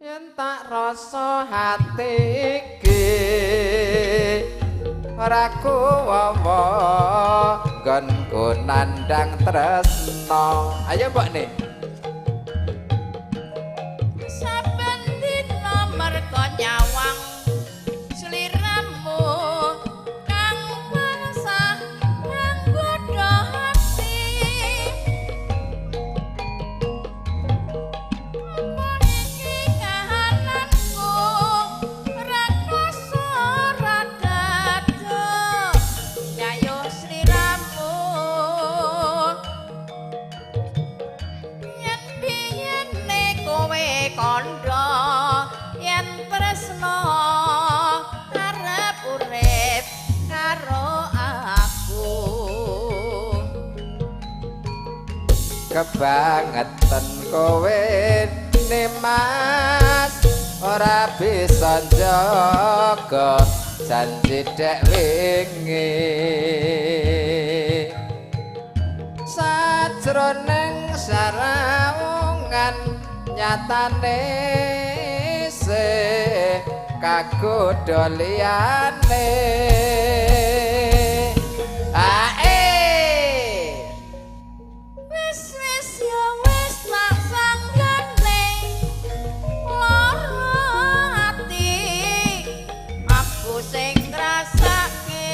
Yen tak rasa hati iki ora kuwawa nggonku nandang tresna. Ayo mbok nih. Saben dina merko nyawang sliramu kang tansah nggodha ati. Apa iki kahananku ra krasa ra daduk nyayuh sliramu. Yen biyene kowe kandha yen tresna arep urip karo aku. Kebangetan kowe Nimas ora bisa njaga janji dek wingi. Sajroning sarawungan nyatane isih kagodha liyane. Ae. Wis wis ya wis tak sanggane lara ati aku sing ngrasake.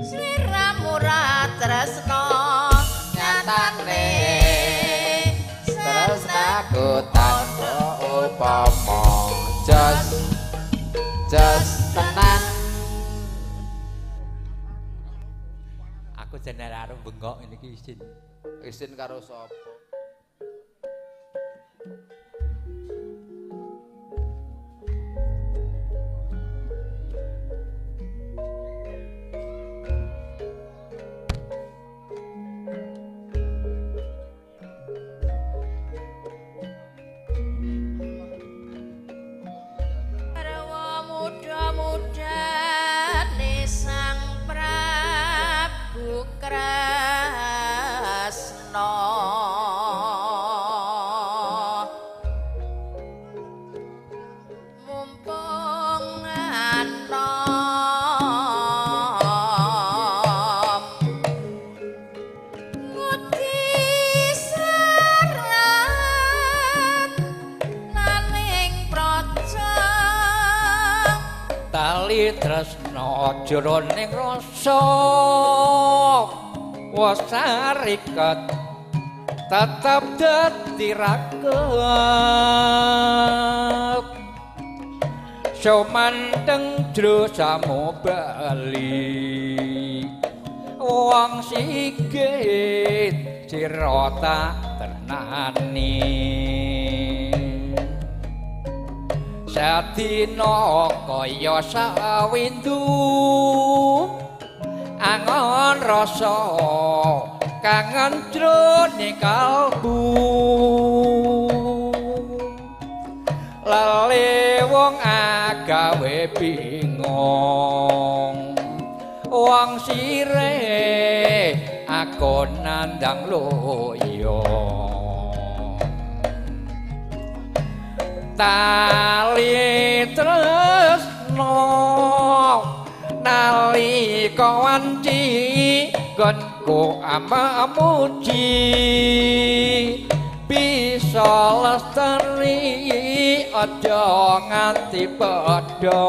Sliramu ra tresna nyatane tresnaku tanpa upama. Jos jos tenan. Aku jeneng arep bengok ngene iki isin. Isin karo sapa? Arwa muda-mudane Sang Prabu Kresna. Mumpung anom ngudi serat naning praja. Tali tresna jroning rasa wasariket tetep dadi raket. Sumanteng jro samubali wong sigit sira tak tenani. Sadina kaya sawindu angon rasa kangen jroning kalbu. Lali wong agawe bingung wong sire aku nandang loyo. Tali tresna nalika wanci nggonku amamuji bisa lestari aja nganti padha.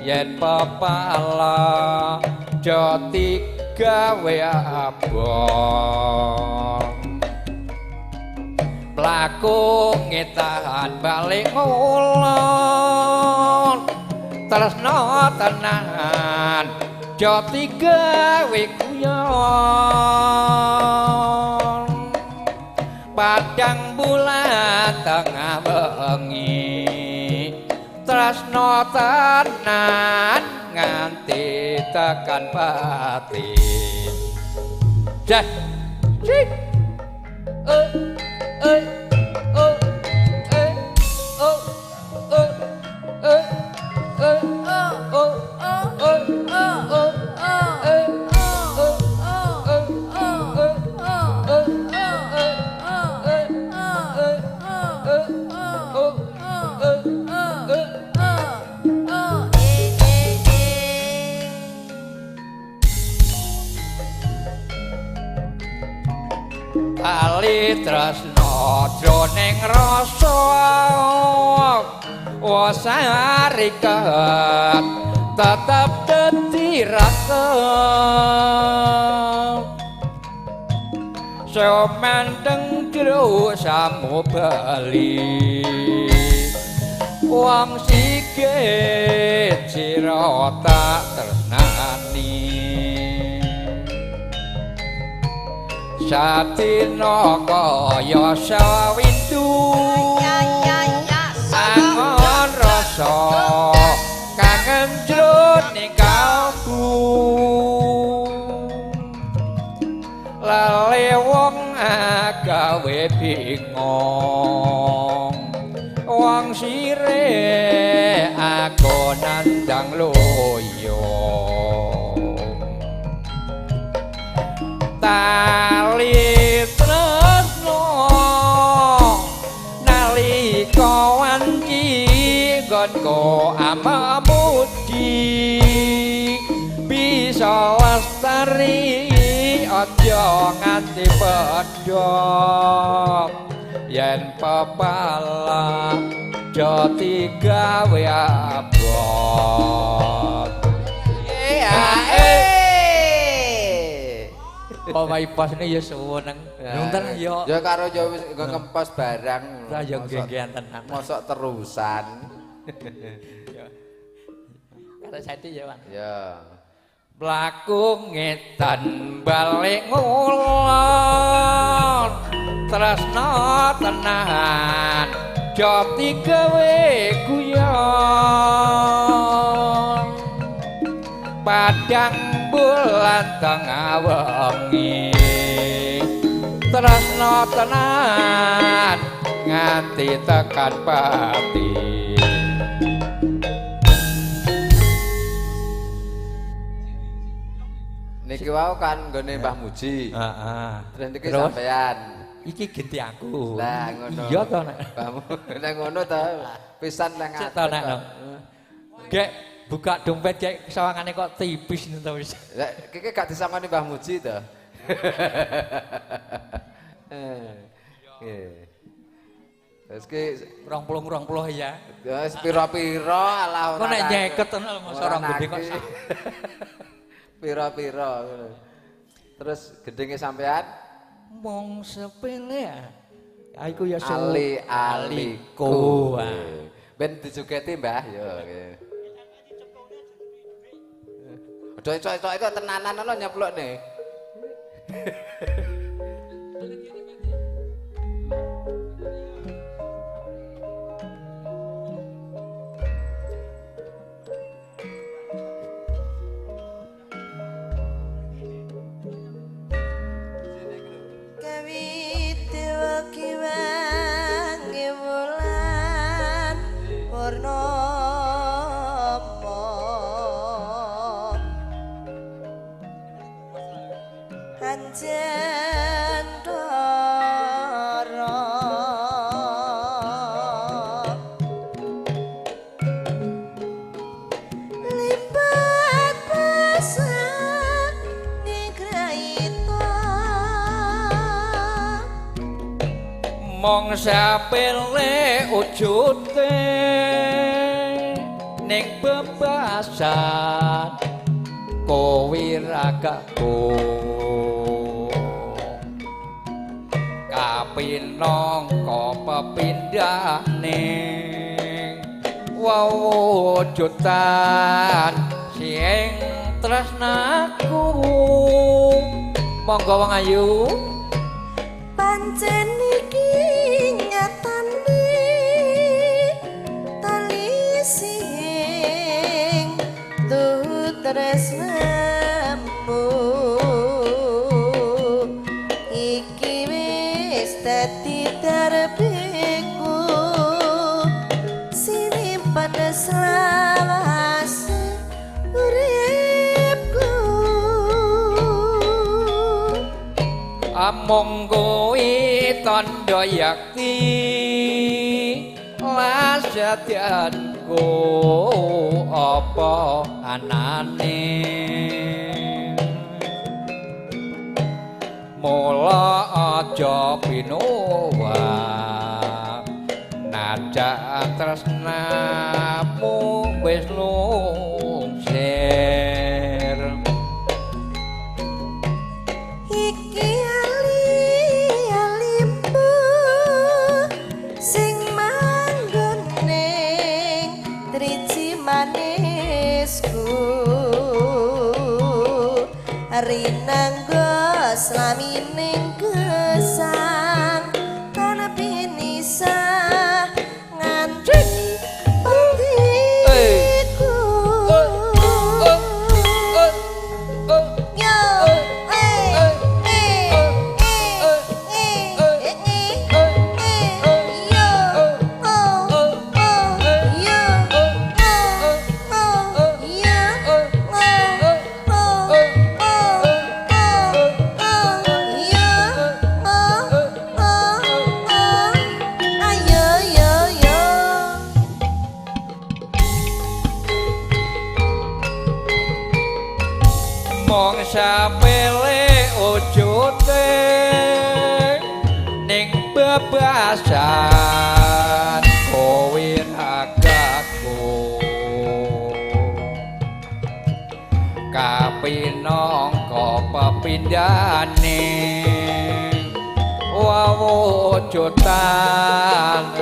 Yen pepala jati gawe abang mlaku ngetahan balik ngulon tresna tenan jati gawe guyon. Padang bulan tengah bengi tresna tenan nganti tekan batin. Jah cik eh eh oh eh oh oh eh eh oh oh eh oh eh oh eh oh eh oh Tali tresno jroning rasa wasarikat tetep dadi raket. Sumandheng jero samu bali wong sigit sira tak tresnani. Satina kaya sawindu angon rasa kangen jroning kalbu. Lale wong agawe bingung wong sire aku nandang loyo. Tali tresno nalika wanci nggonku amamudi bisa lestari aja nganti pedhot yen pepala jati gawe abot. Pemain pas ini ya seneng. Nonton ya. Ya karo ya wis ngempos barang. Lah ya nggih tenan. Mosok terusan. Ya. Karo saiki ya, Bang. Ya. Mlaku ngetan balik ngulon tresno tenan jati gawe guyon. Padang bulan tengah wengi tresno tenan nganti tekan pati. Niki wau kan nggone Mbah Muji. Heeh. Terus niki sampean. Iki genti aku. Lah ngono. Iya to nek. Mbahmu nek ngono to pisan nang ati. To nek. Gek buka dompet gek sawangane kok tipis ngono to wis. Lah iki gak disangoni Mbah Muji to. Nggih. Terus ki 20-20 ya. Wis pira-pira alah ora. Kok nek nyeket ngono lho mosok rong gede kok. Pira-pira ngono. Terus gendinge sampean mung sepele ya. Iku ya ali-aliku. Ben dijogeti Mbah ya. Aja ecok-ecok itu tenanan lho nyeplokne. Mong sapele ujute ning bebasan kowe ragaku kapinangka pepindhane wewujudan sing tresnaku. Monggo wong ayu pancen iki nyatane tali sing tresnamu iki wis dadi darbeku sinimpan selawase uripku. Amung kowe tandha yakti lasatyanku apa anane Mula aja pinuwa najan tresnamu wis lungsir. Iki ali-alimpu sing manggon ning driji manisku rinangga slamining gesang tan pinisa nganti patiku. Yo eh eh eh eh eh yo oh oh yo oh oh yo oh oh oh oh yo oh oh oh ayo yo yo. Mong sapele ujute ning bebasan kowe ragaku kapinangka pepindhane wawujudan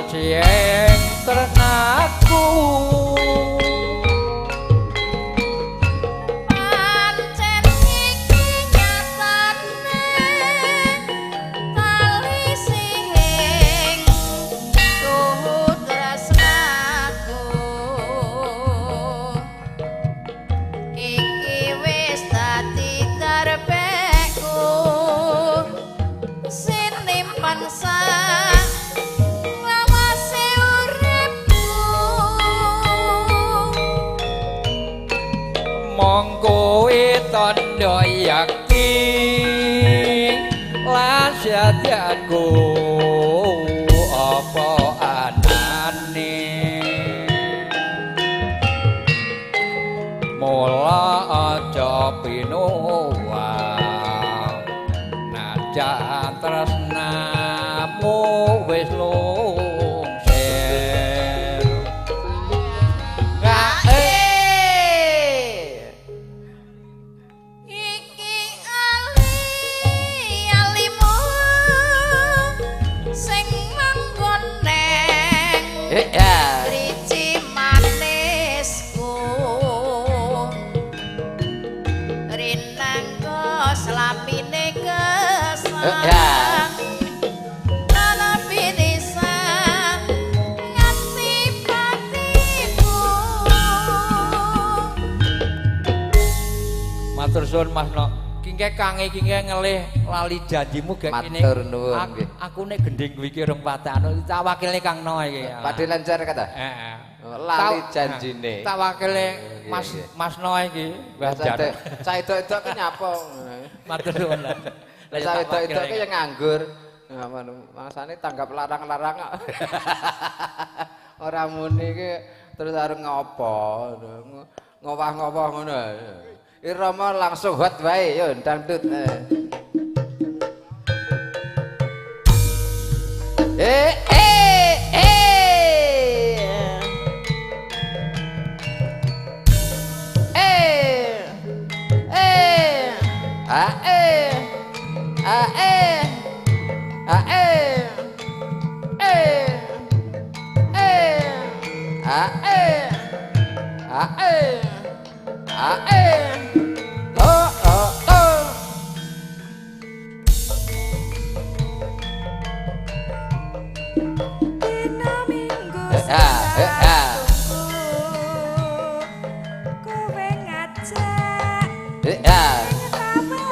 sing tresnaku. Pancen iki nyatane tali sing tuhu tresnaku iki wis dadi darbekku sinimpan lawase uripku. Mong kowe tandha yakti lan sadianku apa anane mula aja pinuwa najan tresnamu wis lungsir. Iki ali-alimu sing manggon neng driji manisku rinangga slamine gesang ana pinisa nganti patiku. Matur suwun Mas No. Kingke kange kingke ngelih lali janjimu gek kene. Matur nuwun nggih. Aku nek gending kuwi iki rong patano tak wakilne Kang No iki. Padhe lancar kata. Heeh. Lali janjine. Tak wakilne Mas Mas No iki. Mbah Jan. Cah idok-idok ki nyapa. Matur suwun lah. Lah Cah idok-idok ki ya nganggur. Mangsane tanggap larang-larang kok. Ora muni ki terus arep ngopo. Ngowah-ngowah ngono. Irama langsung hot wae yo dangdut. Eh eh eh. Eh eh. A eh. A eh. A eh. Eh. Eh. A eh. A eh. A eh. Oh oh oh. Dina minggu kowe ngajak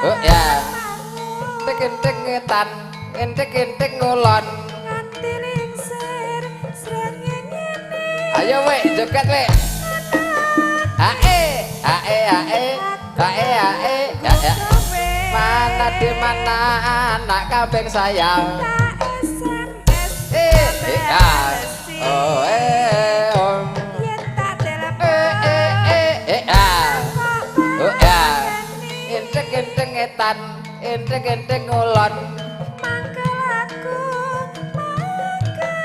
Oh ya. Tek-tek ngetan, entek-entek ngulon. Nganti lingsir srengenge. Ayo wek, joget wek. Ae, ae, ae, ae, ae, ya, ya. Mana di mana anak kambing sayang. Tak SMS Eh, eh, ah. Oh, eh, oh. Yen tak telepon Eh, eh, eh, eh, ah. Oh, ya. Entek-entek ngetan, Enting-enting ngulon. Mangkel aku mangkel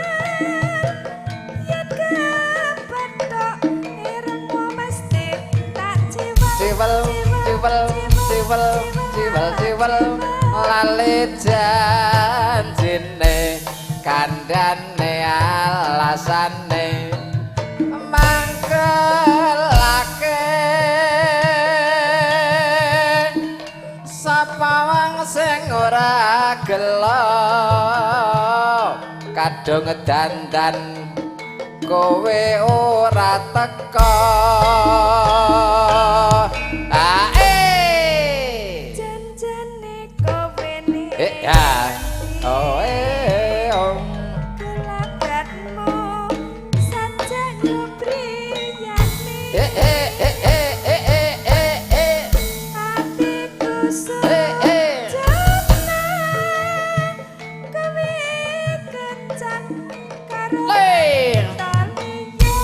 yen kepethuk irungmu mesti tak ciwel Ciwel ciwel ciwel ciwel ciwel lali janjine kandhane alasane mangkelake sapa wong sing ora gelo kadung dandan kowe ora teka. Ae janjane kowe ning eh ya oh eh oh gelagatmu sajak nyobriyane eh eh eh eh eh eh eh eh atiku eh eh sejana kowe kencan karo Le. taliya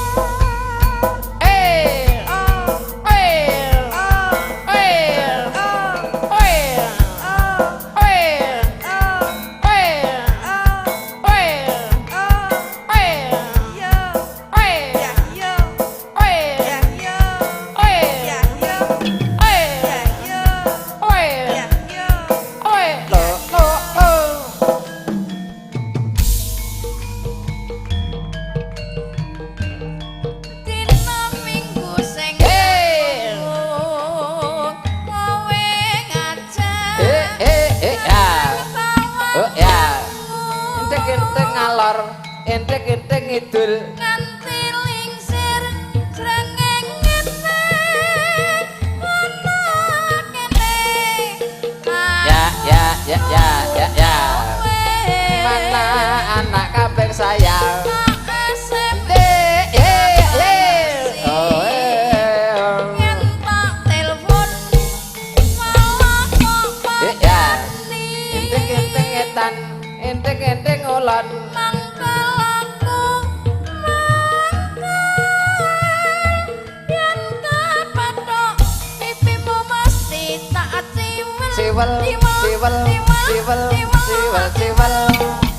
eh oh eh oh eh oh eh oh eh oh eh oh eh oh eh yo eh ya yo eh ya yo eh ya yo eh ya yo eh ya yo eh lo lo oh. Dina Minggu sing Eh. kowe ngajak Eh eh eh ya. Oh ya. Entek-entek ngalor, entek-entek ngidul. Nganti lingsir srengenge ana kene. Ya ya ya ya ya ya. Mana anak kabeh sayang. Eh eh eh. Oh eh. oh. Yen tak telepon malah kok Eh ya. pateni. Entek-entek ngetan, entek-entek ngulon. Mangkel aku mangkel yen kepethuk pipimu mesti tak ciwel Ciwel ciwel ciwel ciwel ciwel.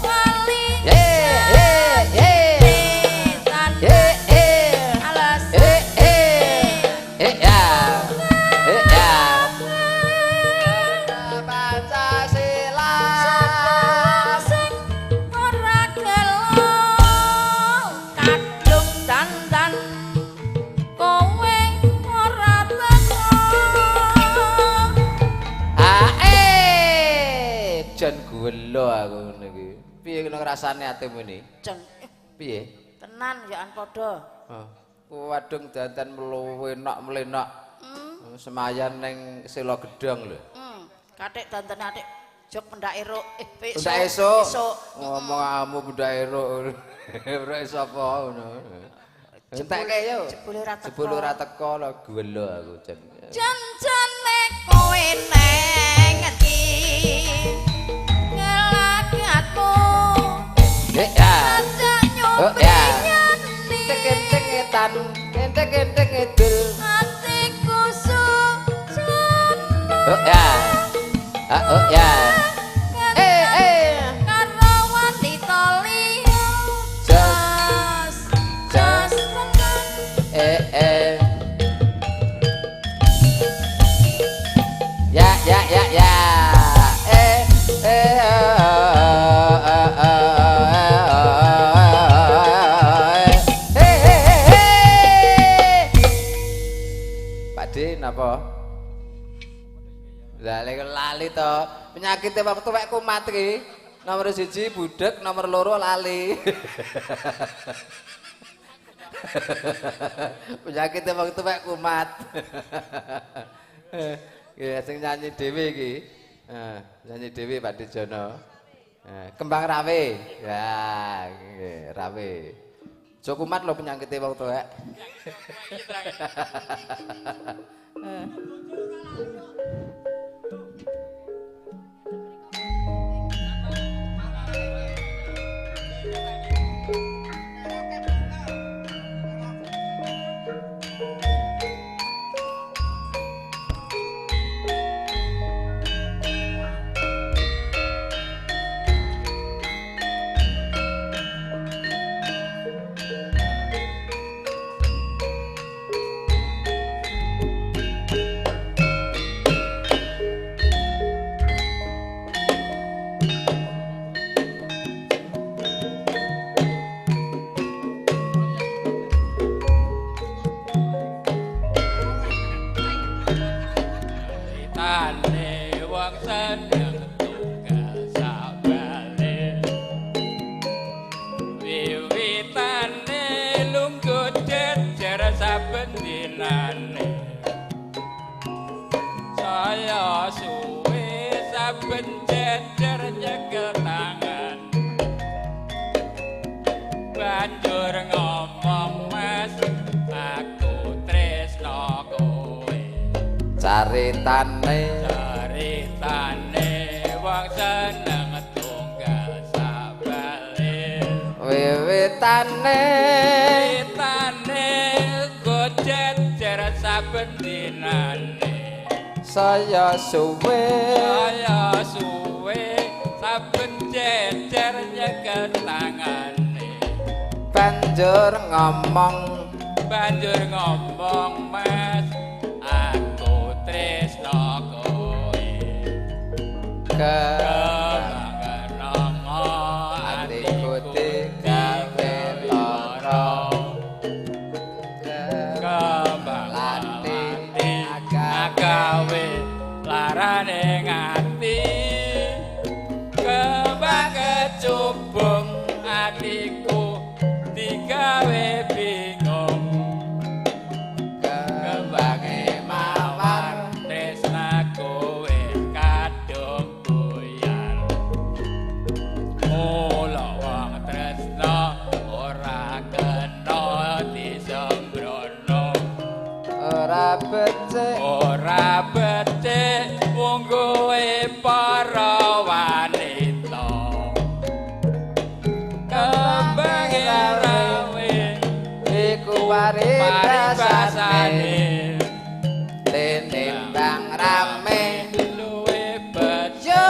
Lali Eh eh eh. tan Eh eh. alas Eh eh. Eh ya. Eh ya. Pancasila. Sing ora gelo kadung dandan kowe ora teko. Ae, jan gelo aku ngene iki. Piye ngono rasane atimu ini? Jan, Piye? tenan ya an padha. Oh, wadung dandan mluwenak mlenak. Semayan ning Sela Gedhong lho. Katik dandane atik jog pendak eruk. Eh, besok. Pendak esuk. Esuk. Ngomong kamu pendak eruk. Eruk sapa ngono. Entekke yo. Jebule ora teko. Jebule ora teko lho gelo aku jan. Janjane kowe neng ngendi ngelagatmu Eh ya. ajak Oh, ya. nyobriyane Entek-entek ngetan, entek-entek ngidul. atiku sujana Oh ya. Ah, oh ya. Eh eh. karo wanita liya Jas. jas jas tenan. Eh eh. Ya ya ya ya. Eh eh oh, oh, oh, oh, eh. Eh eh eh eh. Pak D napa? Lah lek lali to, penyakite wong tuwek kumat iki. Nomor 1 budek, nomor 2 lali. Penyakit wong tuwek kumat. Ya sing nyanyi dhewe iki. Nyanyi dhewe Pak Dijono. Kembang rawe. Ya, nggih, rawe. Aja kumat lho penyakite wong tuwek. Tane wong seneng tunggal sabale wiwitane lungguh jejer saben dinane saya suwe saben jejer nyekel tangan banjur ngomong mas aku tresno kowe. Caritane Caritane wong seneng tunggal sabale wiwitane wiwitane gojejer saben dinane saya suwe saya suwe saben jejer nyekel tangane banjur ngomong mas aku tresno kowe kemang atiku digawe lara kembang lati agawe larane ngati kembang kecubung atiku digawe bingung kembange mawar tresnaku wis kadung buyar mula wong tresna ora kena disembrono ora becik ora becik mungguhe para wanita kembange rawe iku paribasane paribasane tinimbang rame luwe becik yo.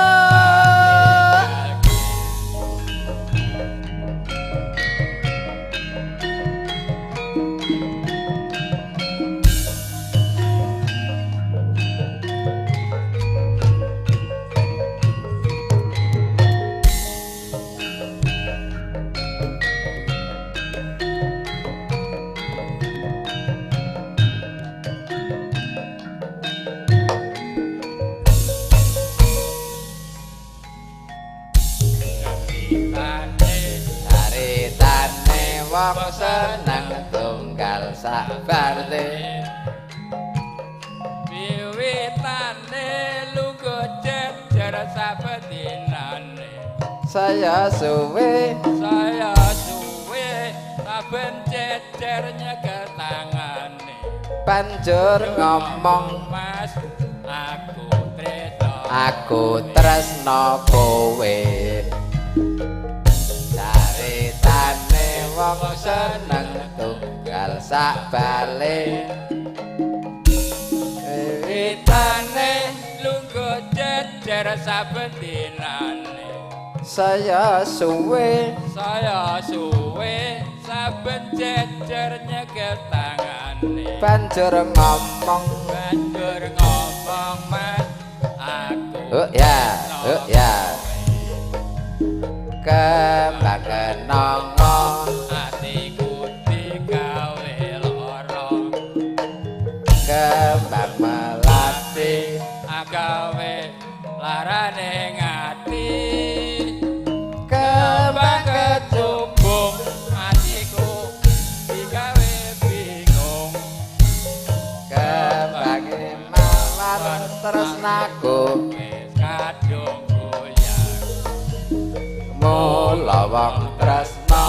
Caritane wong seneng tunggal sabale wiwitane lungguh jejer saben dinane saya suwe saya suwe saben jejer nyekel tangane banjur ngomong mas aku tresno aku tresno kowe. Caritane wong seneng tunggal sabale wiwitane lungguh jejer saben dinane saya suwe saya suwe saben jejer nyekel tangane banjur ngomong banjur ngomong mas aku oh ya oh ya kembang kenanga atiku digawe lara kembang melati agawe larane ngati kembang kecubung atiku digawe bingung kembange mawar tresnaku wis kadung goyang mula wong tresna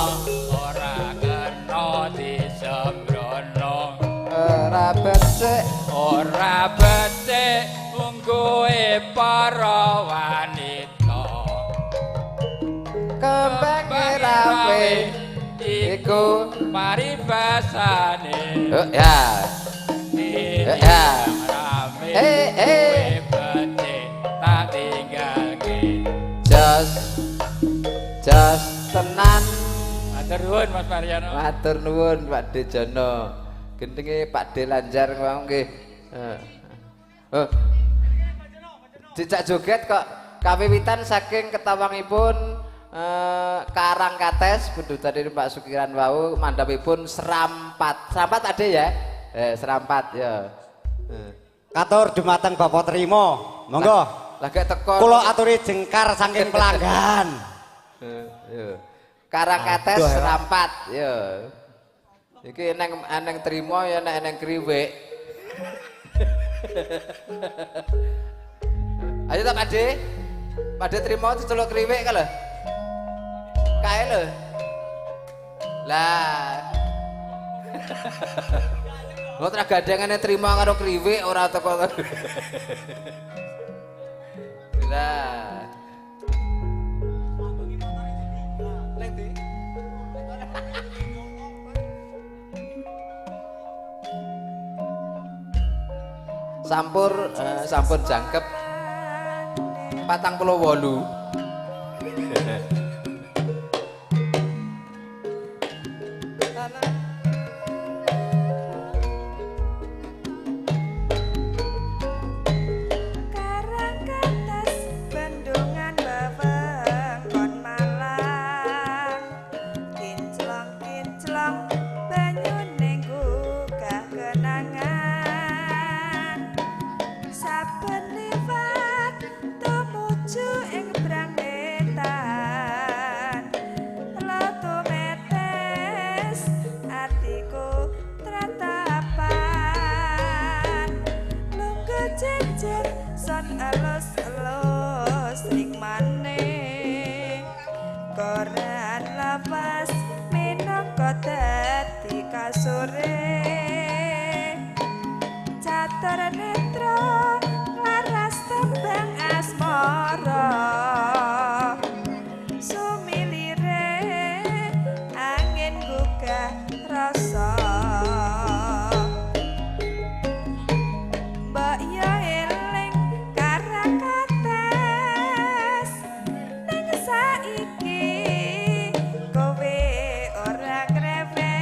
ora kena disembrono ora becik ora becik mungguhe para wanita kembange rawe iku paribasane oh ya ya. Rame Eh, eh. kowe becik tak tinggalke jos jos tenan. Matur nuwun Mas Mariono. Matur nuwun Pak De Jono. Gendenge Pak De Lanjar wau nggih. Heeh. Oh. Dicak joget kok Kawiwitan saking ketawangipun Karangkates pundutanipun Pak Sukiran wau mandhapipun Serampat. Serampat ade ya? Serampat ya. Katur dumateng Bapak Trimo. Monggo. Lah gek teko. Kula aturi jengkar saking pelanggan. Yo. Karangkates Serampat yo. Iki eneng eneng trimo ya nek eneng kriwik. Ayo ta Pak De. Pak De trimo diceluk kriwik ka lho. Kae lho. Lah. Kok tra gandengane trimo karo kriwik ora teko. Lah. Nang ndi? Sampur sampun jangkep 48. Karangkates bendungan wewengkon Malang, kinclong-kinclong banyune gugah kenangan. Saben liwat tumuju ing Brangwetan, loto metes atiku tratapan. Lungguh jejer son elus-elus rikmane, koran lawas minangka dadi kasure. Catur netra laras tembang asmara, sumilire angin gugah rasa. Mbok yo eling Karangkates, ning saiki kowe ora ngrewes.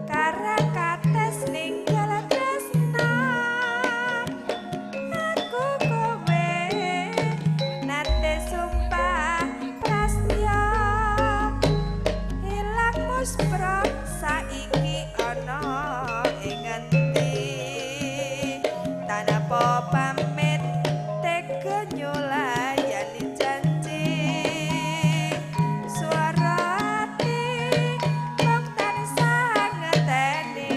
Karangkates ninggal tresna, aku kowe nate sumpah prastya. Ilang muspra saiki ana ing ngendi, tanpa pamit tega nyulayani janji. Suara ati mung tansah ngeteni,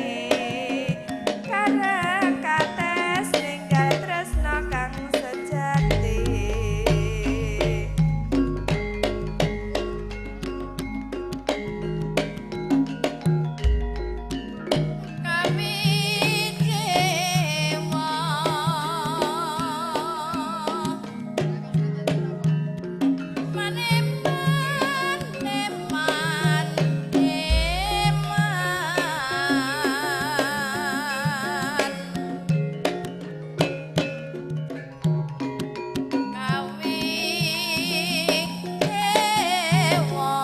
Karangkates ninggal tresna kang sejati. Kami dewa maneman neman eman kami dewa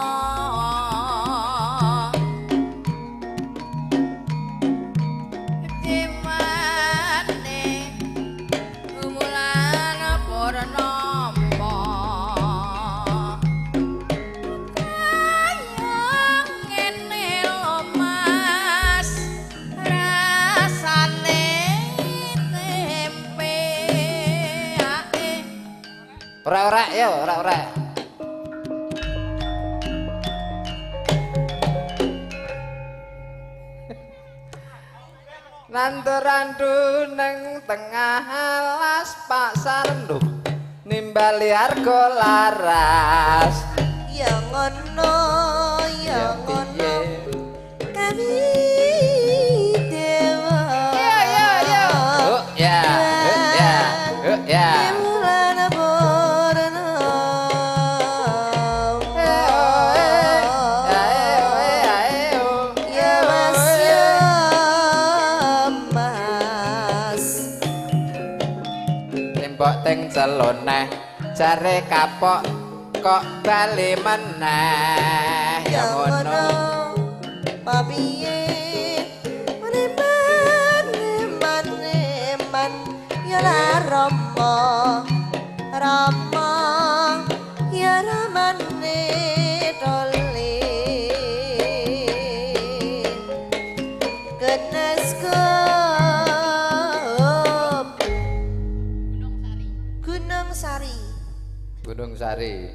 Dimane wulan purnama, kaya ngene lho Mas rasane tempe ae. Ora-ora yo, ora-ora. Nandur-andu neng tengah alas Pak Sarno nimbali harga laras. Ya ngono, ya ngono, piye? Kami dewa. Ya ya ya. Oh ya, oh ya, oh ya. Wulan purnama. Eh oh eh, ya eh oh eh, ya eh oh. Ya Mas, ya Mas. Tembok teng celoneh jare kapok kok bali meneh. Ya Ya ngono, ngono. papiye meneman eman eman ya Gunung Sari. Gunung Sari.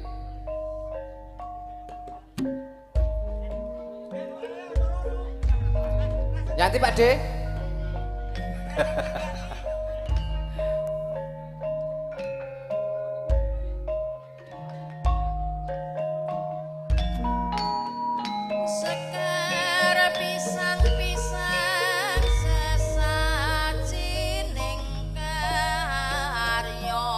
Nyanti Pak De. Sekar pisang-pisang sesajining karya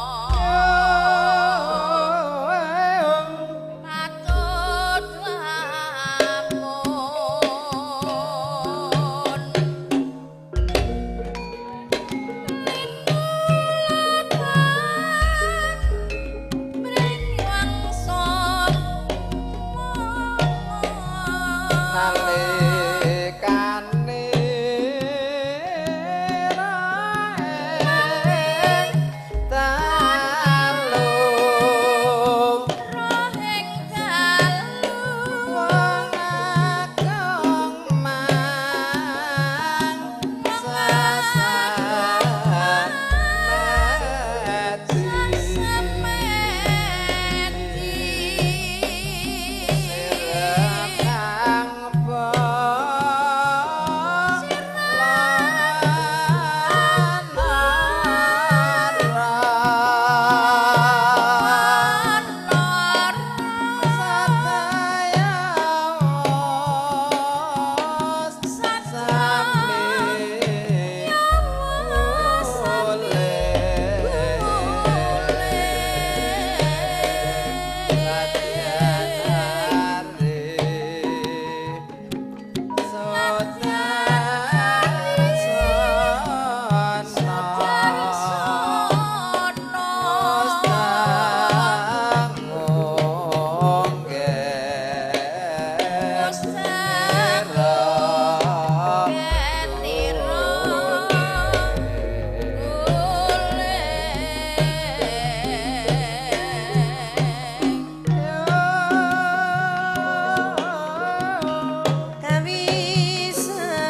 patut lamun linulatan mring wangsa Nalikane raeng dalu rohing dalu wong agung mang sasamedi semedi sirang lor Kawi sekar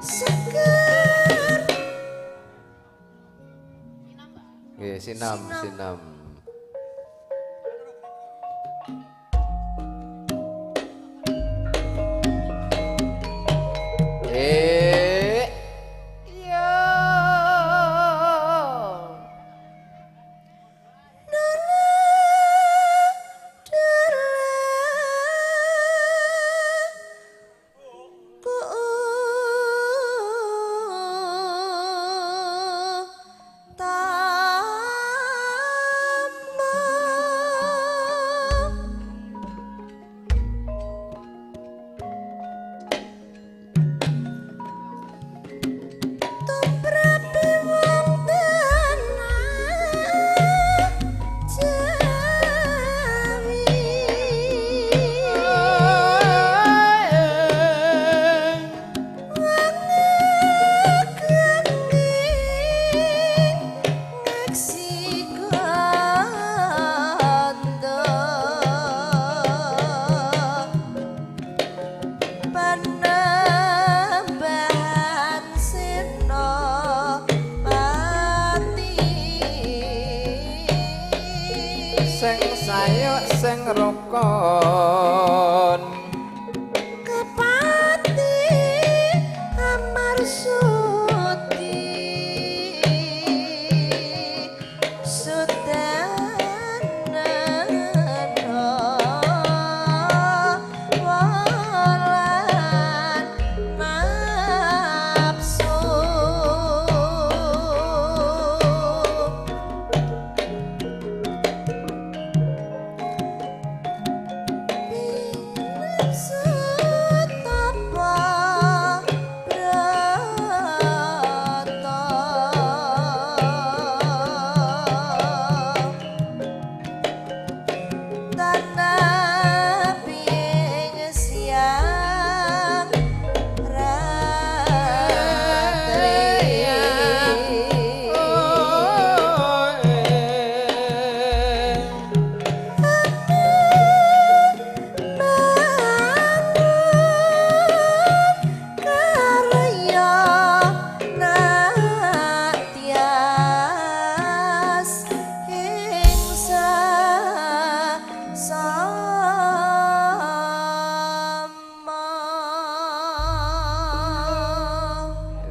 seger Nggih, sinam, sinam. Eh, Yo. Panembahan Senopati sing sayuk sing rukun. Kepati Amarsudi Sudana walan nafsu.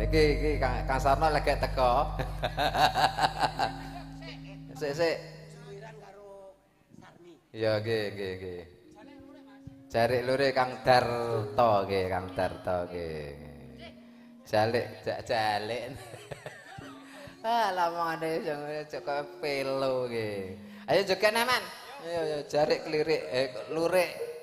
Iki iki Kang Sarno lagi teko. Sik sik. Ya nggih nggih nggih. Jarik lure Kang Darto nggih, Kang Darto nggih. Jalik jalik. Ah lamongane kok pelo nggih. Ayo joget Man. Ayo ayo jarik klirik lurik.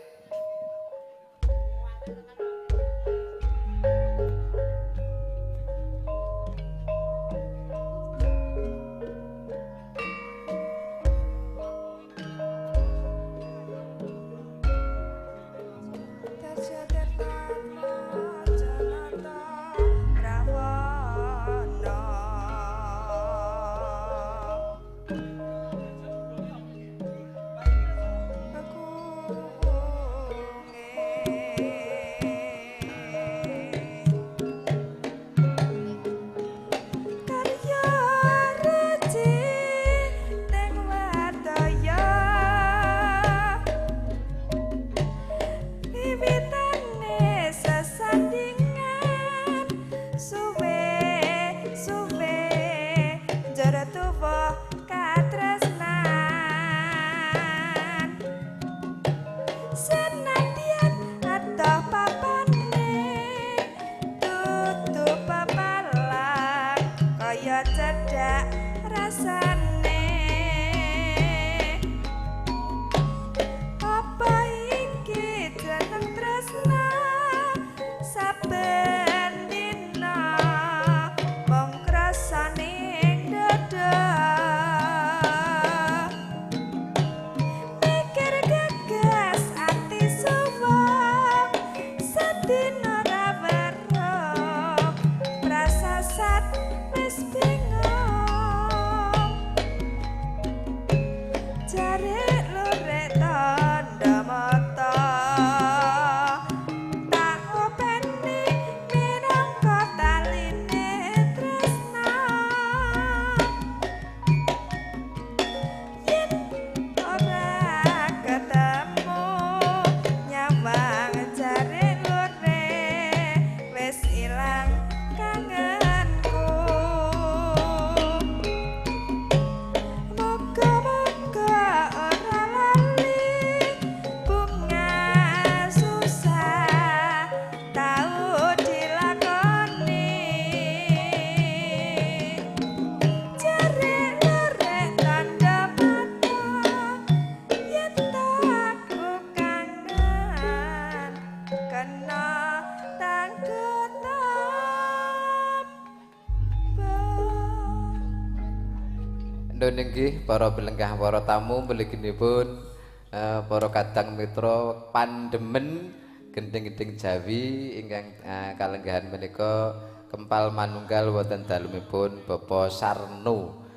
Nggih para belenggah para tamu mliginipun para kadang mitra pandemen gending-gending Jawi ingkang kalenggahan menika kempal manunggal wonten dalemipun Bapak Sarno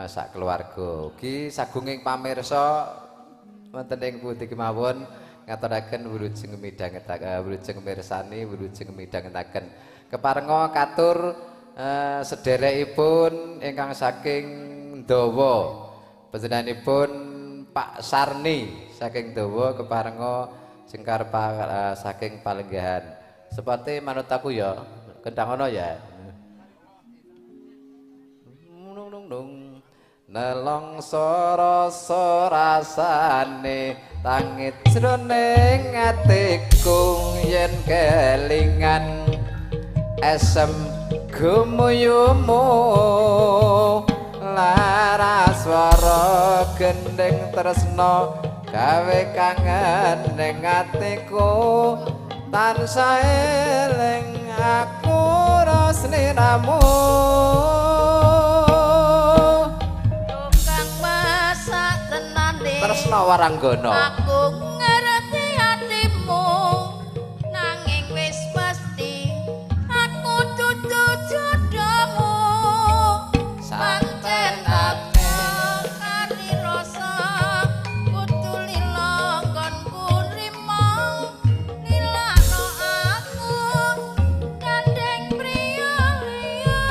sak keluarga. Ugi sagunging pamirsa wonten ing pundi kemawon ngaturaken wilujeng midhangetaken wilujeng mirsani wilujeng midhangetaken. Keparenga katur sederekipun ingkang saking Dawa panjenenganipun Pak Sarni saking Dawa keparenga jengkar saking palenggahan. Seperti manut aku ya, kendang ana ya. Nung nung nung nelongso rasa rasane tangit jroning atiku yen kelingan esem gumuyumu laras swara gending tresna gawe kangen ning atiku tansah eling aku rasniramu tukang masak tenane tresna waranggana aku ngerti atimu nanging wis pasti aku dudu jodohmu pancen aku kari rasa kudu lila nggonku nrimo lilano aku gandeng priya liya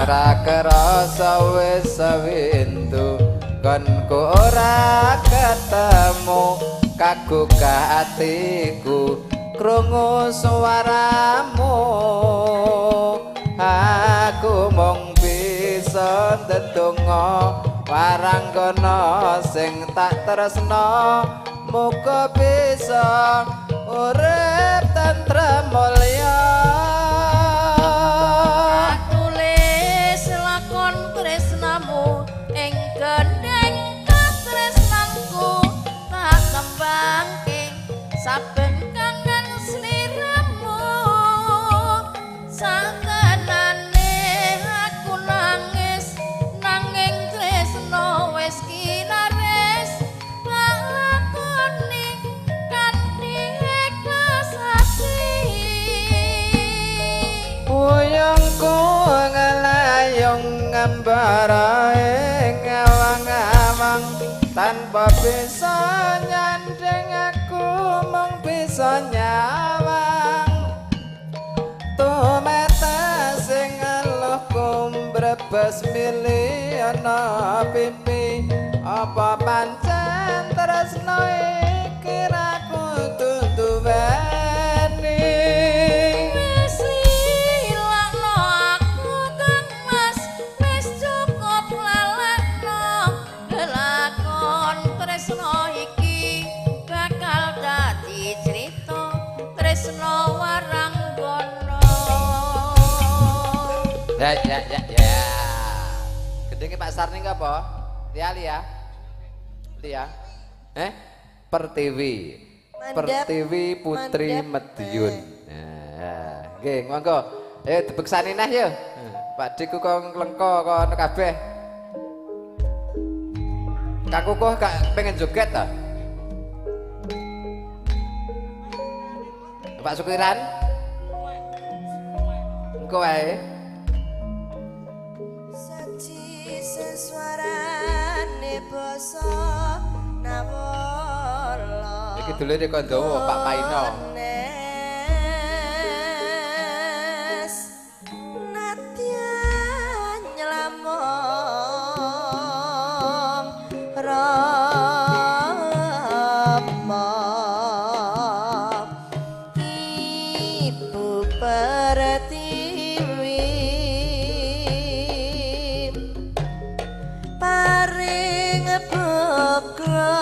ora kerasa wis sewindu nggonku ora ketemu kagugah atiku krungu suaramu. Aku mung bisa ndedonga waranggana sing tak tresna, muga bisa urip tentrem mulya. Tulis lakon tresnamu ing gendheng katresnanku tak tembangke saben kangen sliramu. Satenane aku nangis nanging tresna wis kinaris, tak lakoni kanthi ikhlas ati. Wuyungku ngelayung ngembara ing awang-awang, tanpa bisa nyanding aku mung bisa nyawang. Tumete sing ngeluhku mbrebes milih ana pipi, apa pancen tresna iki ra kudu duweni. Wis lilakno aku Kang Mas, wis cukup lalekno gelakon tresna iki bakal dadi crita tresna waranggana. Ya ya ya ya. Gendenge Pak Sarni apa? Lia Lia. Lia. Eh? Pertiwi. Mandap, Pertiwi Putri mandap. Madiun. Nah, nggih, monggo. Ayo dibeksani nah yo. Pak Diku kok nglengko kono kabeh. Kak Kukuh gak pengen joget ta? Pak Sukiran? Engko wae. Saji sesuarane basa nawala. Iki dulure kondowo Pak Paino. Nes nadyan nylamong Rama Ibu Pertiwi paring boga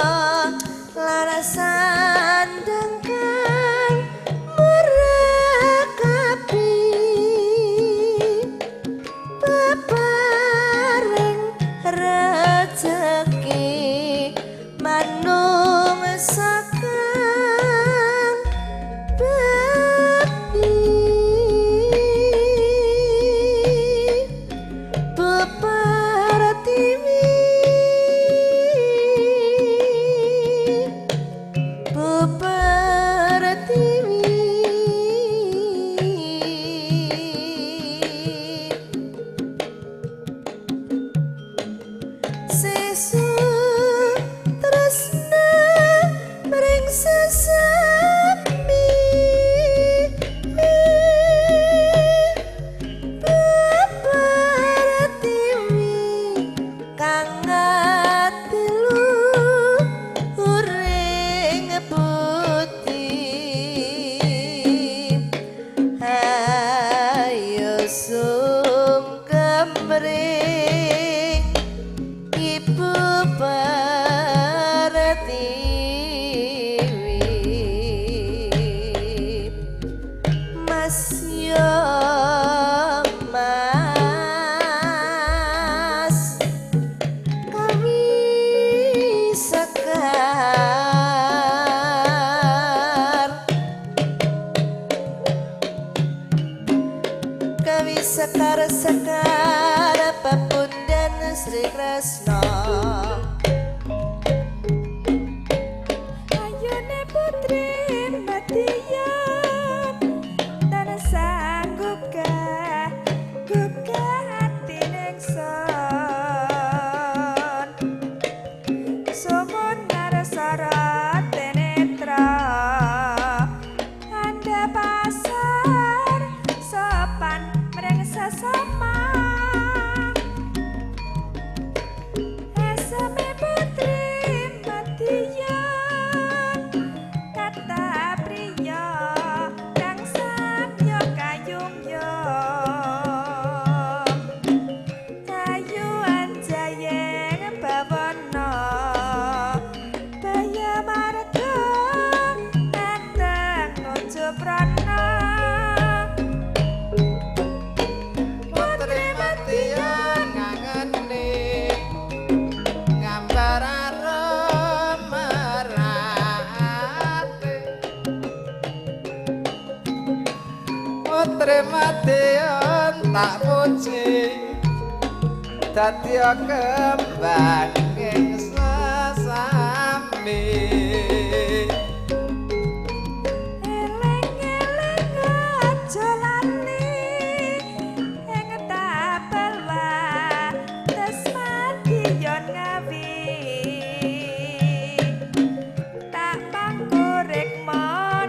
larasan dengkang murakabi peparing rejeki manungsa kang bekti. Bu Pertiwi, Bu Pertiwi. Sesuk tresna mring sesami Bu Pertiwi kang ngatilu uring putih. Ayo sungkem mring Ibu Pertiwi. Mas yo Mas kami sekar, kami sekar sekar pepundan Sri Kresna. Ayune putri Madiun tansah gugah gugah ati ningson. Sumunar sorot netra andhap pasar sopan mring sesami. Suprana Putri Madiun ngangeni gambar arum merate. Putri Madiun tak puji dadi kembang ing sesami. Eling-eling aja lali ing tapel wates Madiun Ngawi tak pangkurek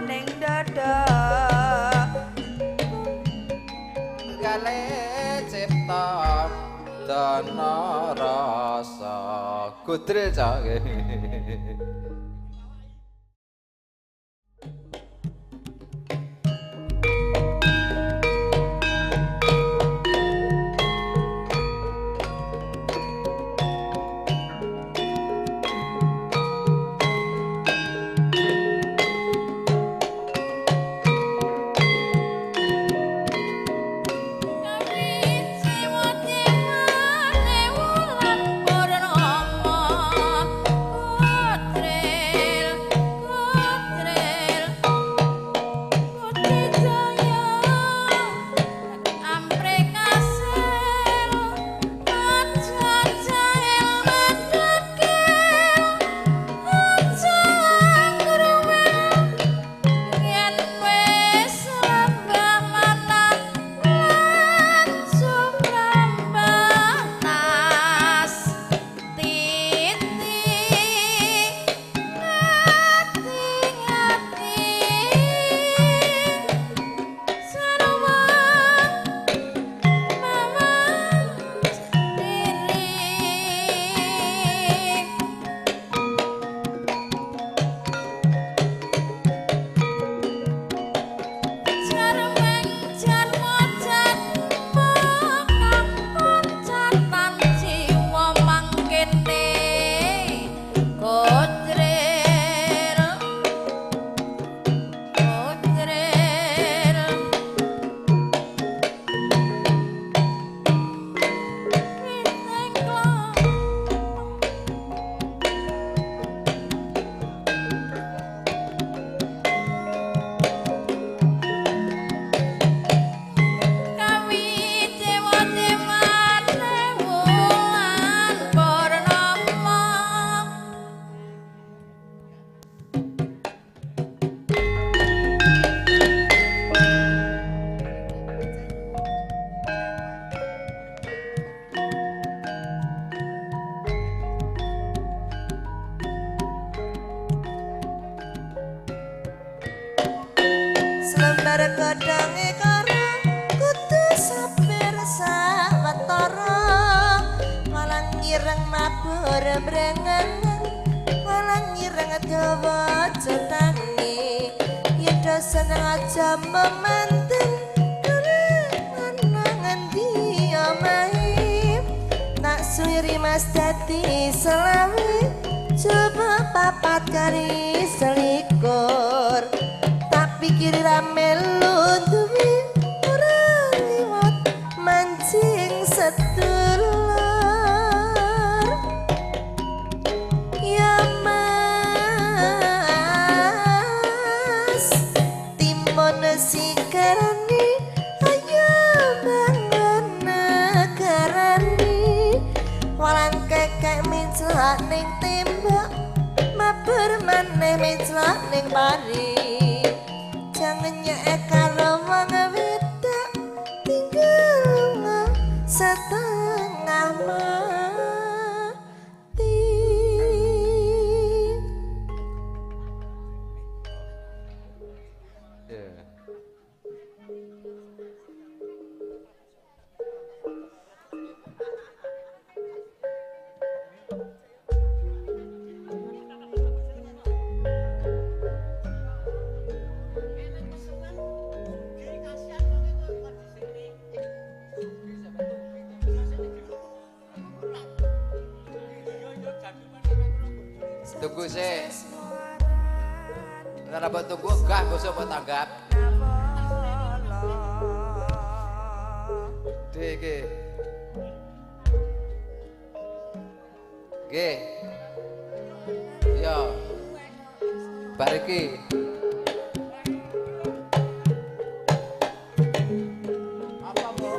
ning dada Gale cipta dana rasa gudril cok. Selembar godhonge kara kudu sabar sawetara walang ireng mabur brengen walang ireng dawa cetane yen do seneng aja memanten ana ngendi omahe tak suwiri mas dadi selawe coba papat kali selikur pikir rame duwe ora liwat mancing sedulur ya mas timun sikarane ayo bangun negarane walang kekek menclak ning tembok mabur maneh menclak ning pari jangan nyek karo wong wedok tinggal setengah mati. Tunggu sih. Ora mbok tunggu gah bosok mbok tanggap. Gedhe iki. Nggih. Iya. Bar iki. Apa, Bu?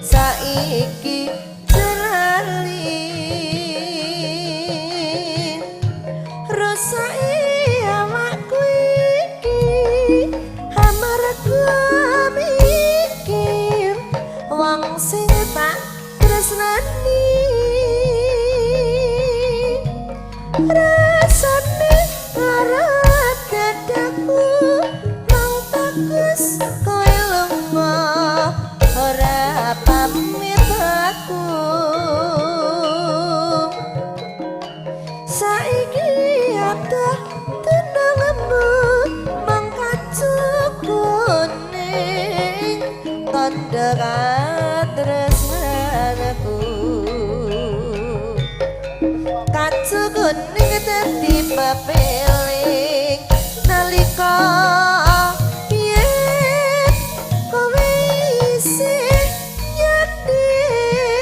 Saiki lali rusake awakku iki amarga mikir wong sing tak tresnani rasane lara dadaku mung bagus kowe lunga ora pamit aku saiki adoh tenangmu mung kuning tandha katresnanku kacu kuning dadi pepeling nalika yen kowe isih nyanding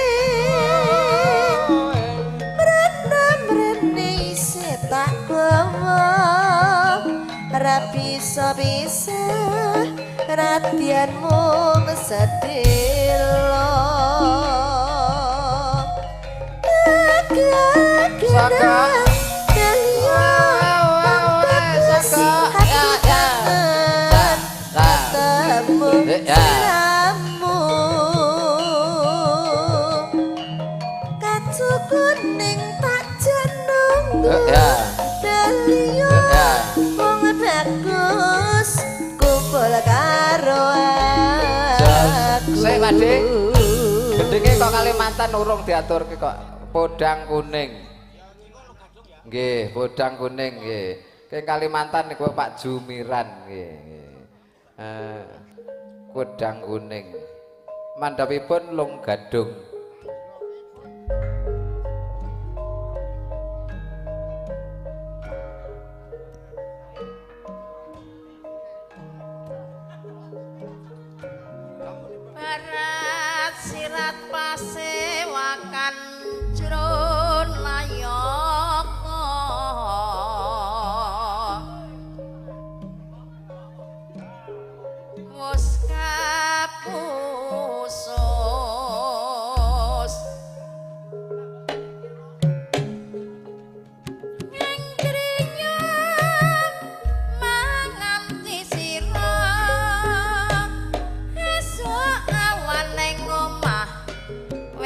mrene isih tak gawa ra bisa-bisa radyan mung sedelo. Saka. Sik Pakde. Gendinge kok Kalimantan urung diaturke kok podang kuning. Nggih, podang kuning nggih. Keng Kalimantan niku Pak Jumiran nggih. Podang kuning. Mandhapipun Long Gadung.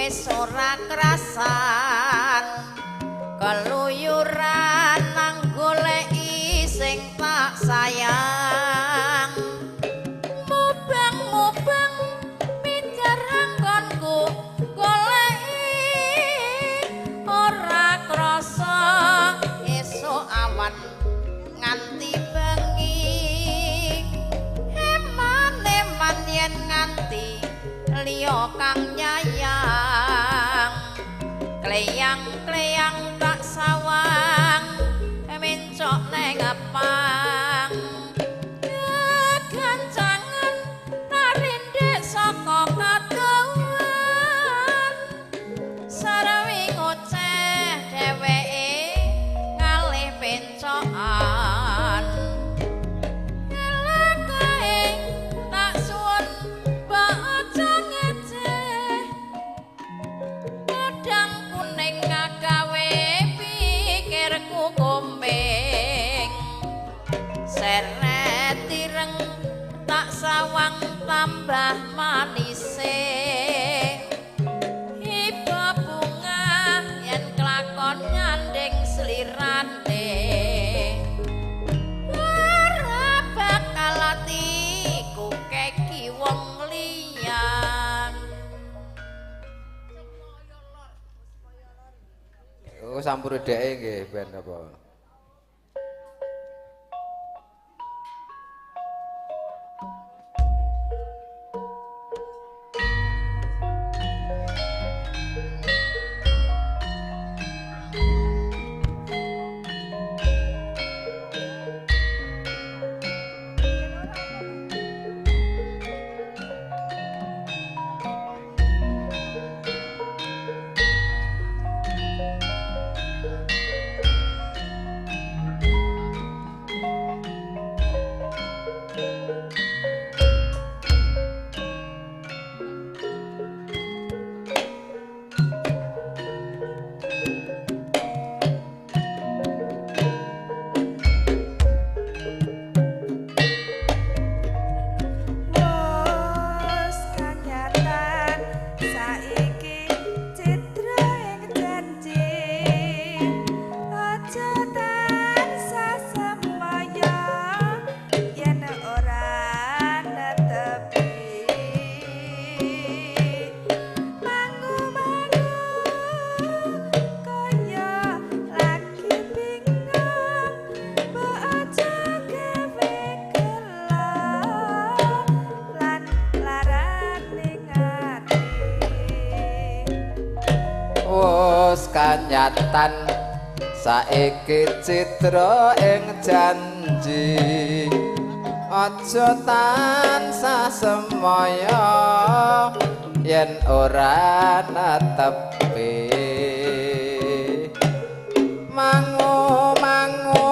Wis ora krasan keluyuran nang goleki sing tak sayang. Mubang-mubang mijar anggonku goleki ora krasa esuk awan nganti bengi. Eman-eman yen nganti liya kang nyayang, kleyang-kleyang tak sawang mencok neng pang. Kegancangan tarindhek saka kadohan, sarwi ngoceh dheweke ngalih pencokan. Elakae tak suwun mbok aja ngeceh, podang kuning ngagawe pikirku komeng. Seret ireng tak sawang tambah manise, hiba bunga yen kelakon nyanding slirane. Ora bakal atiku keki wong liyan. Oh, sampur dheke nggih ben apa. Wes kanyatan saiki citra ing janji, aja tansah semaya yen ora netepi. Mangu-mangu kaya lagi bingung, mbok aja gawe gelo lan larane ati. Wes kanyatan saiki citra ing janji, aja tansah semaya yen ora netepi. Mangu-mangu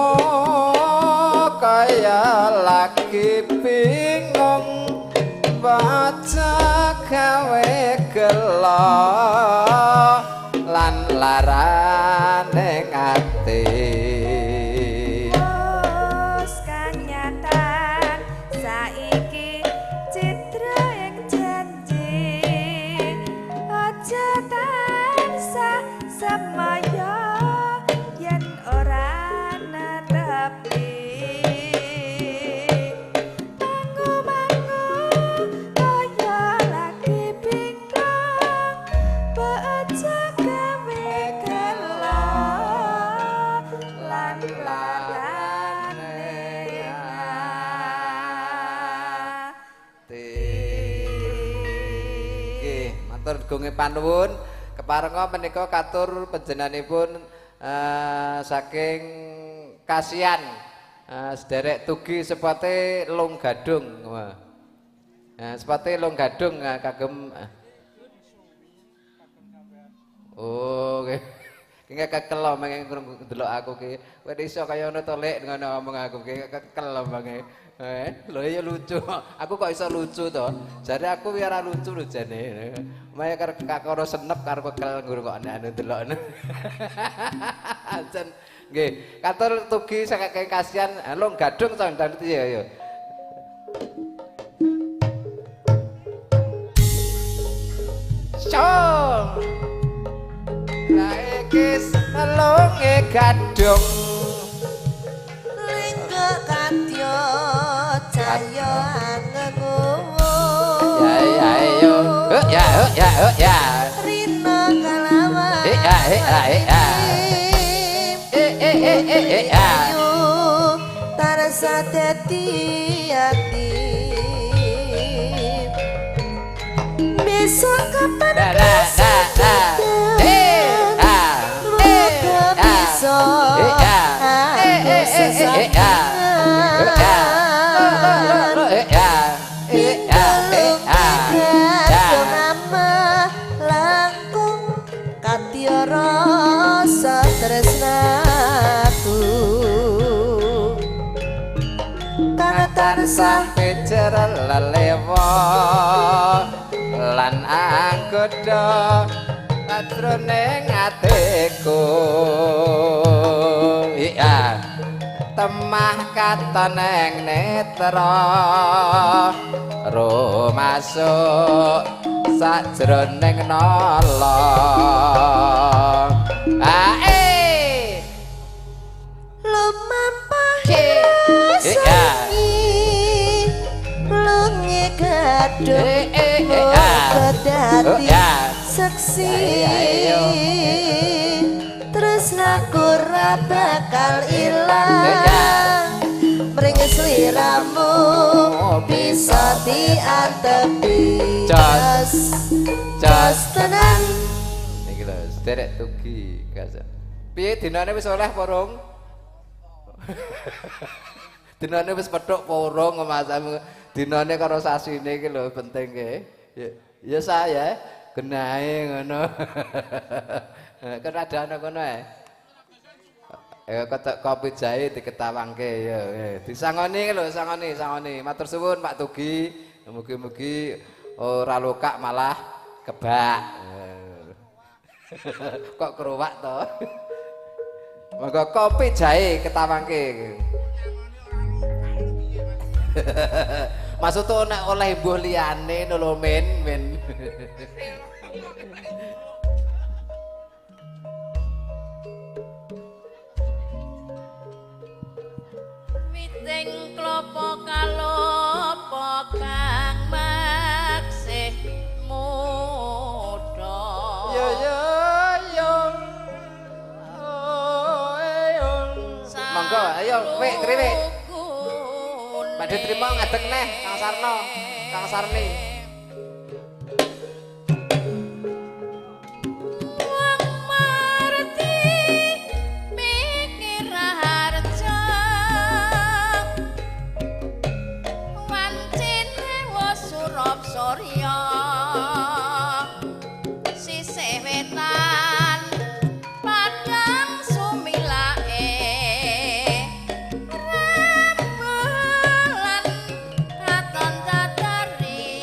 kaya lagi bingung, baca gawe gelo lan larane ati. Wes kanyatan saiki citra ing janji, aja tansah semaya yen ora netepi. Mangu-mangu kaya lagi bingung, mbok aja gawe gelo lan larane ati. Nggih, matur gunge panuwun. Keparenga menika katur panjenenganipun saking kasihan sederek tugi sepate Long Gadung. Wah. Sepate Long Gadung kagem. Oh, nggih. Ki kekel omonge ndelok aku ki. Kowe iso kaya ngono to, Lek, ngono omong aku ki kekel omonge. Lho ya lucu. Aku kok iso lucu to? Jare aku ya ora lucu lho jane. Maya karo kakara senep karo kekel ngrungokne anu ndelokne. Jan nggih, katur tugi saking kasihan Long Gadung to ndang ya ya. Show. Lah iki melunge gadung Lingga kadya cahya angengu. Ya ya yo. Ya ya ya. Rina kalawan. Ya ya ya. Eh eh eh eh eh ya. Tarasa dadi ati. Besok kapan Da da da da. Eh ah. Eh ah. Eh ah. Eh eh eh eh ah. Eh ah. Eh ah. Eh ah. Eh ah. Ya. Langkung kadya rasa tresnaku kang tansah pecer lelewa lan anggoda sajroning atiku. Iya temah katon ing netra ro masuk sajroning nala. Ah eh lumampah Iya. lunge gadung Eh, eh, eh, ah. dadi Oh, ya. seksi Ya, ya, tresnaku ra bakal ilang mring sliramu bisa diantepi. Jos. Jos tenan. Niki lho, sederek tugi gas. Piye dinane wis oleh apa rung? Dinane wis petuk apa urung Mas? Dinane karo sasine iki lho penting ke. Ya, ya saya genahe ngono. Kan ada ana kono ae. Ketek kopi jahe diketawangke ya. Disangoni lho, sangoni, sangoni. Matur suwun Pak Tugi. Mugi-mugi ora lokak malah kebak. Kok keruwak to? Monggo kopi jahe ketawangke. Maksud tuh nek oleh mbuh liyane ngono lho men, men. Witing klopo kalopo kang maksih muda. Yo yo yo. Oh, ayo. Monggo ayo wek triwe. Badhe trimo ngadeg neh Kang Sarno, Kang Sarni. Wong marti mikir harja wancine wis surop surya sisih wetan padang sumilake rembulan katon tatari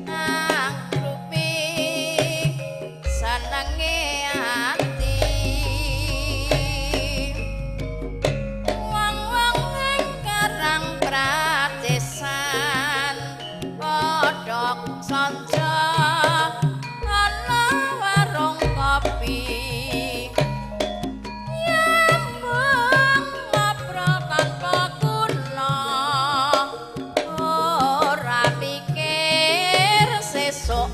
angrupi senenge ati wong-wong ing karang pradesan padha sanca ana warung kopi nyambung ngobrol tanpa guna ora mikir sesuk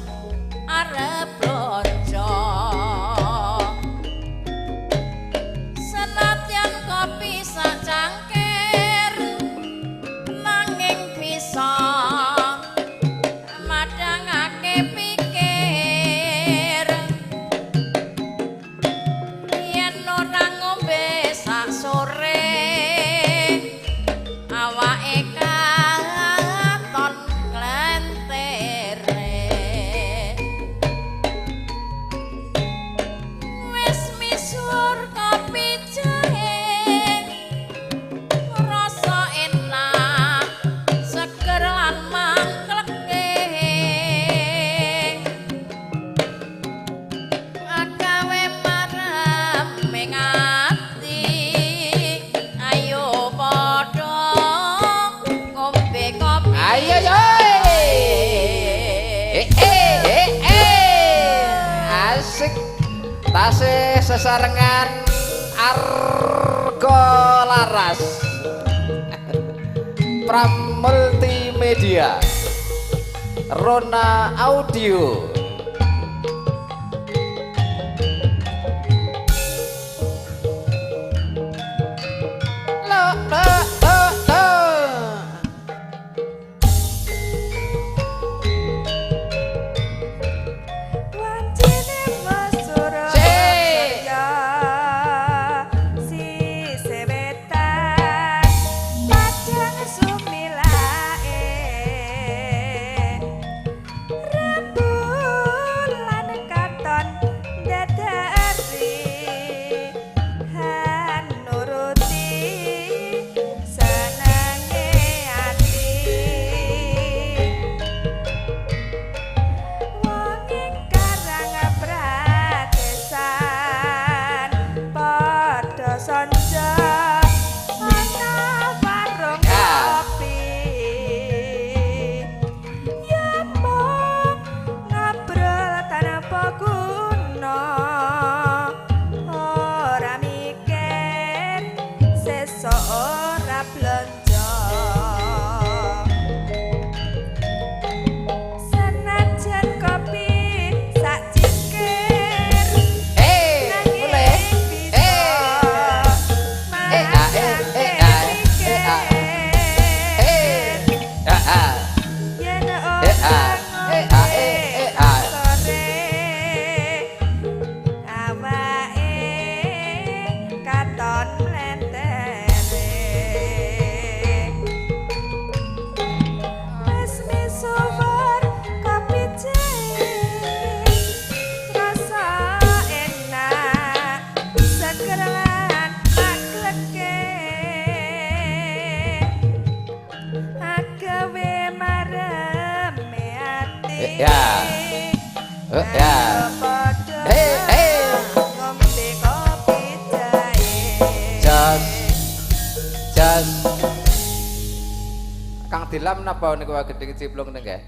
arep blonjo senadyan kopi sacangkir nanging bisa madhangake pikir yen ora ngombe sak sore awake katon klentere. Music tasih sesarengan Argo Laras Pram Multimedia Rona Audio. Lo lo lo lo. Wancine mesura Sik. surya sisih wetan padang sumilake rembulan katon dadari hanuruti senenge ati. Wong ing karang pradesan padha sonjo ana warung kopi. Ya mung ngobrol tanpa guna, ora mikir sesuk ora blonjo. Senajan kopi sak cingkir Eh, nanging boleh. bisa Eh. Eh, ah, eh, eh, ah, eh, ah. Eh, ah, ah. Yen Eh, ora ah, eh, ah, eh, eh, ah. sore awake katon mlentere. Wis misuwur kopi jahe rasa enak seger lan makleke. Agawe mareme ati. Eh, ya. Eh, ya. Padha Eh, eh. ngombe kopi jahe. Jos. Jos. Kang Dilam napa niku gending ciplung nggih?